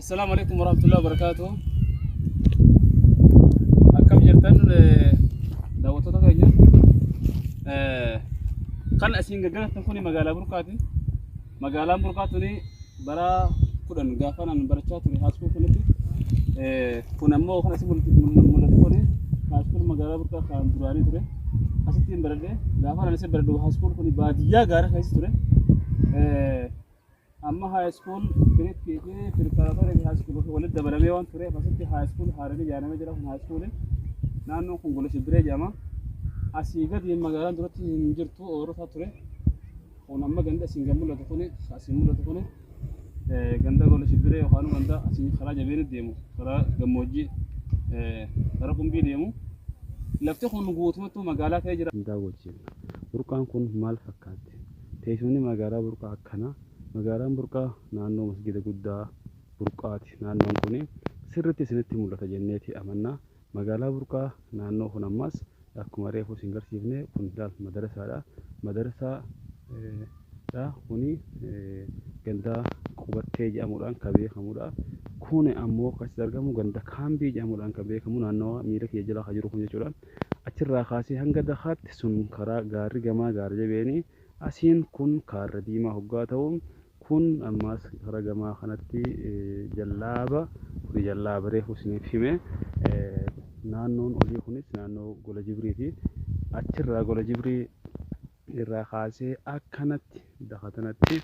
Assalaamu alaikum warahmatullahi wabarakatuh. Akkam jirtan daawwattoota keenya? Kan asiin gaggeessan kun magaalaa Burqaati. Magaalaan Burqaa tuni bara 10 gaafa nan barachaa ture high school kunitti. Kun ammoo kan asii mul'atu kun high school magaalaa Burqaa kan duraanii ture. Asitti hin baradhe. Gaafa nan asii baradhu high school kun baadiyyaa gaara keessa ture. Amma high school prep fi preparatory fi high school walitti dabalamee waan tureef, asitti high school haaraan ijaaramee jira. Kun high school naannoon kun Gola Shibbiree jedhama. Asii gadi magaalaan duratti hin jirtu, ooyiruutaa ture. Kun amma ganda asiin kan mul'atu kuni, asiin mul'atu kuni ganda Gola Shibbiree yookaan ganda asiin karaa jabeeni deemu, karaa gammoojjii, karaa Qumbii deemu. Lafti kun guutummattuu magaalaa ta'ee jira. Daawwachiifna. Burqaan kun maal fakkaatti? Teessumni magaalaa Burqaa akkana. Magaalaan Burqaa naannoo masgida guddaa Burqaati. Naannoon kun sirriitti isinitti mul'ata jenneeti amanna. Magaalaa Burqaa naannoo kun ammas akkuma reefu isin garsiifne kun laal madarasaadha. Madarasaa dha kuni, ganda Qubattee jedhamuudhaan kan beekamudha. Kun ammoo akkasitti argamu ganda Kaambii jedhamuudhaan kan beekamu, naannawa miila kiyya jala kan jiru kun jechuudha. Achirraa kaasee hanga Dakaatti sun karaa gaarri gamaa gaara jabeenii, asiin kun kaarra diimaa hoggaa ta'u, kun ammaas karaa gamaa kanatti jallaaba kuni, jallaaba reefu isiniif hime. Naannoon olii kunis naannoo Gola Jibriiti. Achirraa Gola Jibrii irraa kaasee akkanatti dakatanatti.